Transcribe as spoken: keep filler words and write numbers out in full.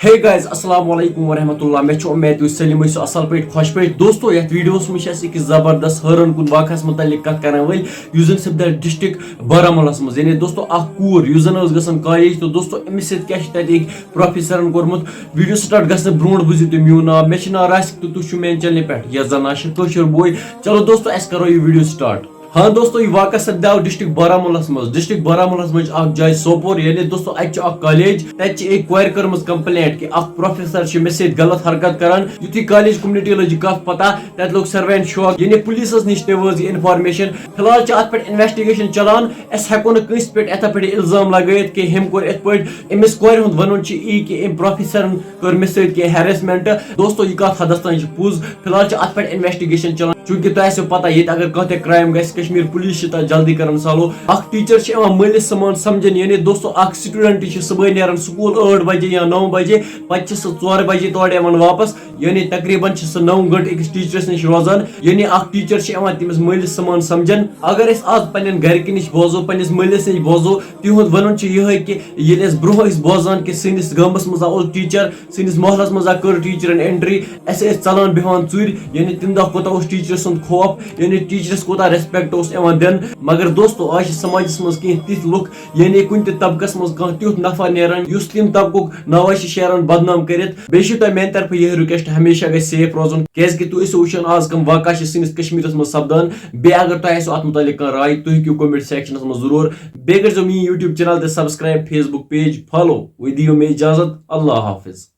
Hey guys, السلام علیکم ورحمۃ اللہ۔ مےٚ چھُ اُمید تُہۍ سٲلِم ٲسِو اَصٕل پٲٹھۍ، خۄش پٲٹھۍ۔ دوستو، یَتھ ویٖڈیوَس منٛز چھِ اَسہِ أکِس زبردست حٲران کُن واقعَس مُتعلِق کَتھ کَرَن وٲلۍ، یُس زَن سپدیو ڈسٹرکٹ بارہمولاہَس منٛز۔ یعنی دوستو، اَکھ کوٗر یُس زَن ٲس گژھان کالیج، تہٕ دوستو، أمِس سۭتۍ کیٛاہ چھِ تَتہِ أکۍ پروفیسرَن کوٚرمُت۔ ویٖڈیو سٹارٹ گژھنہٕ برونٛٹھ بوٗزِو تُہۍ میون ناو۔ مےٚ چھُ ناو راسِق تہٕ تُہۍ چھِو میٛانہِ چینلہِ پٮ۪ٹھ، یَتھ زَن ناو چھُ کٲشُر بوے۔ چلو دوستو، اَسہِ کَرو یہِ ویٖڈیو سٹارٹ۔ ہاں دوستو، یہِ واقعہ سپدیو ڈسٹرکٹ بارہمولاہَس منٛز۔ ڈسٹرکٹ بارہمولاہَس منٛز چھِ اَکھ جاے سوپور، یعنی دوستو، اَتہِ چھُ اَکھ کالیج، تَتہِ چھِ أکۍ کورِ کٔرمٕژ کمپلینٹ کہِ اَکھ پروفیسر چھُ مےٚ سۭتۍ غلط حرکت کران۔ یُتھُے کالیج کمیونٹی لٔج یہِ کَتھ پتہ، تَتہِ لوٚگ سٲروِین شوق، یعنی پُلیٖسَس نِش تہِ وٲژ یہِ انفارمیشن۔ فی الحال چھِ اَتھ پٮ۪ٹھ انویسٹیگیشن چلان۔ اَسہِ ہٮ۪کو نہٕ کٲنٛسہِ پٮ۪ٹھ یِتھے پٲٹھۍ الزام لگٲیِتھ کہِ ہُمۍ کوٚر یِتھ پٲٹھۍ۔ أمِس کورِ ہُنٛد وَنُن چھُ یی کہِ أمۍ پروفیسرن کٔر مےٚ سۭتۍ کینٛہہ ہیرسمنٹ۔ دوستو، یہِ کَتھ حدس تام چھِ پوٚز۔ فی الحال چھِ اَتھ پٮ۪ٹھ انویسٹیگیشن چلان، چوٗنٛکہِ تۄہہِ آسیو پتہ، ییٚتہِ اگر کانٛہہ تہِ کرائم گژھِ، کشمیر پُلیٖس چھِ تَتھ جلدی کران سالو۔ اکھ ٹیٖچر چھِ یِوان مٲلِس سَمان سمجھن، یعنی دوستو، اکھ سٹوڈنٹ چھِ صُبحٲے نیران سکوٗل ٲٹھ بجے یا نَو بجے، پتہٕ چھِ سُہ ژور بجے تورٕ یِوان واپس، یعنی تقریباً چھِ سُہ نَو گٲنٛٹہٕ أکِس ٹیٖچرس نِش روزان۔ یعنی اکھ ٹیٖچر چھِ یِوان تٔمِس مٲلِس سَمان سمجھن۔ اگر أسۍ آز پننٮ۪ن گرِکٮ۪ن نِش بوزو، پننِس مٲلِس نِش بوزو، تِہُنٛد وَنُن چھُ یِہوٚے کہِ ییٚلہِ أسۍ برونٛہہ ٲسۍ بوزان کہِ سٲنِس گامَس منٛز آو اوس ٹیٖچر، سٲنِس محلَس منٛز آو کٔر ٹیٖچرَن entry، اَسہِ ٲسۍ ژَلان بیٚہوان ژُرۍ، یعنی تَمہِ دۄہ کوٗتاہ اوس ٹیٖچرٕ سُنٛد خوف، یعنی ٹیٖچرَس کوٗتاہ respect اوس یِوان دِنہٕ۔ مگر دوستو، آز چھِ سماجَس منٛز کینٛہہ تِتھۍ لُکھ، یعنی کُنہِ تہِ طبقَس منٛز کانٛہہ تیُتھ نفر نیران، یُس تَمہِ طبقُک ناوَے چھِ شیران بدنام کٔرِتھ۔ بیٚیہِ چھِ تۄہہِ میٛانہِ طرفہٕ یِہوٚے request، ہمیشہ گژھِ safe روزُن، کیٛازِکہِ تُہۍ ٲسِو وٕچھان آز کَم واقعہ چھِ سٲنِس کشمیٖرَس منٛز سپدان۔ بیٚیہِ اگر تۄہہِ آسیو اَتھ مُتعلِق کانٛہہ راے، تُہۍ ہیٚکِو comment sectionَس منٛز ضروٗر۔ بیٚیہِ کٔرۍزیو میٛٲنۍ YouTube channel تہِ subscribe، Facebook page follow۔ وۄنۍ دِیِو مےٚ اِجازت، اللہ حافظ۔